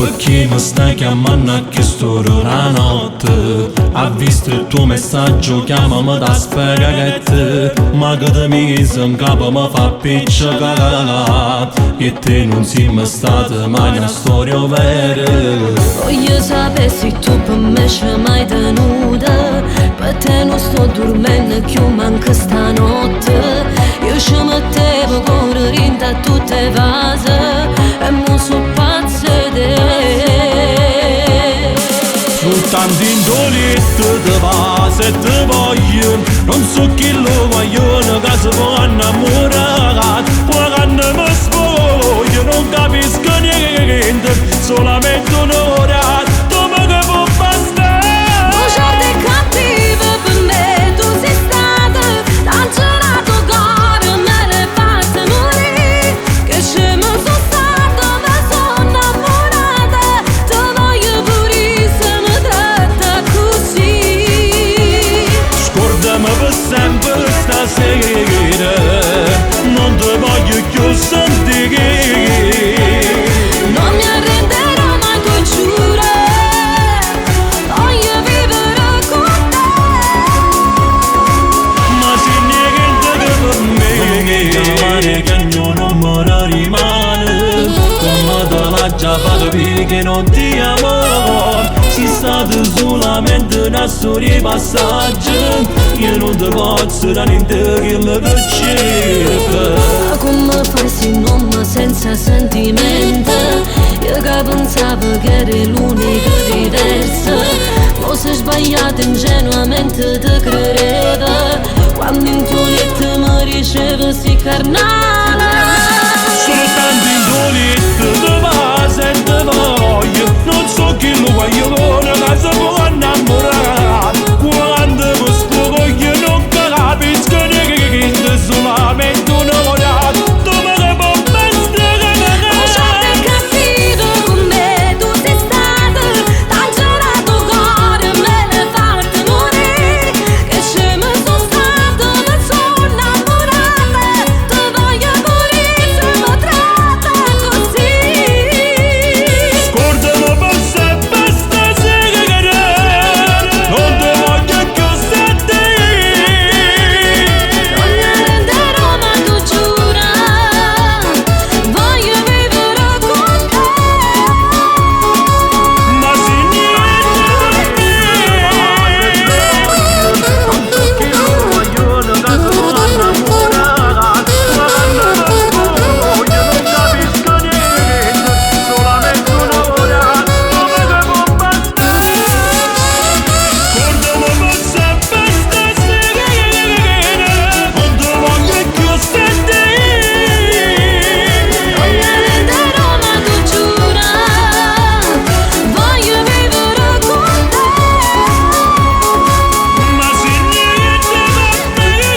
Perché mi stai chiamando a quest'ora la notte? Ha visto il tuo messaggio, chiamami da spaghetti. Ma che te mi in capo mi fa appiccicare. E te non sei mai stata mai una storia vera. Voglio sapere se tu per me ci mai tenuta. Per te non sto dormendo più manco stanotte. Io ci mettevo cuore dentro a tutte le vase e mo so pazza te. Soltanto in letto te va se te voglio. Non so chi lo vogliono che si può innamorare. Quando mi spoglio non capisco niente. Solamente un'ora tu mi che può bastare. Bugiarda e cattiva per me tu sei stata. T'ha girato cuore, me l'hai fatta morire. Che scema sono stata, mi sono innamorata. Ti voglio pure se mi tratta così. Scordami per sempre stasera. Non ti voglio più sentire. Non mi arrenderò mai, te giuro. Voglio vivere con te. Ma se niente che per me chiamare che non me ne rimane. Come te l'ha già fatto capire che non ti amo. Sei stata solamente una storia di passaggio. Io non ti posso dare niente che mi cerca. Ma come fai se non mi senza sentimento? Io che pensavo che eri l'unica diversa. Forse sbagliata ingenuamente ti credevo. Quando in tuo letto mi dicevi sei carnale. Soltanto in letto te va se te voglio. Non so chi lo voglio, che si può innamorare. Quando mi spoglio non capisco niente. Solamente un'ora tu mi che può Bugiarda bastare. e cattiva con me tu sei stata. T'ha girato cuore, me l'hai fatta morire. Che scema sono stata, mi sono innamorata. Ti voglio morire se mi tratta così. Scordami per sempre stasera. Non ti voglio più sentire. Non mi arrenderò ma tu giura. Voglio vivere con te. Ma se niente per me. Non so chi lo vogliono che si può innamorare. Quando mi spoglio non capisco niente. Solamente un'ora tu mi che può bastare. Scordami per sempre stasera. Non ti voglio più sentire. Non mi arrenderò ma tu giura. Voglio vivere con te. Ma se niente per me.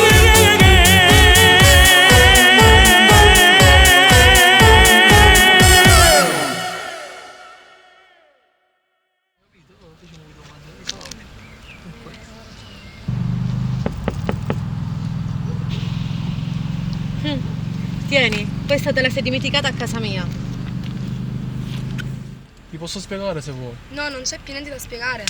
Tieni, questa te la sei dimenticata a casa mia. Ti posso spiegare se vuoi. No, non c'è più niente da spiegare.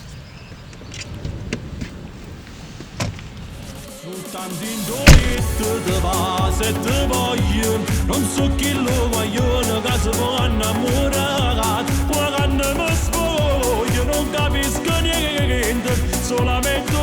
Soltanto in letto te va se te voglio. Non so chi lo vogliono che si può innamorare. Quando mi spoglio non capisco niente. Solamente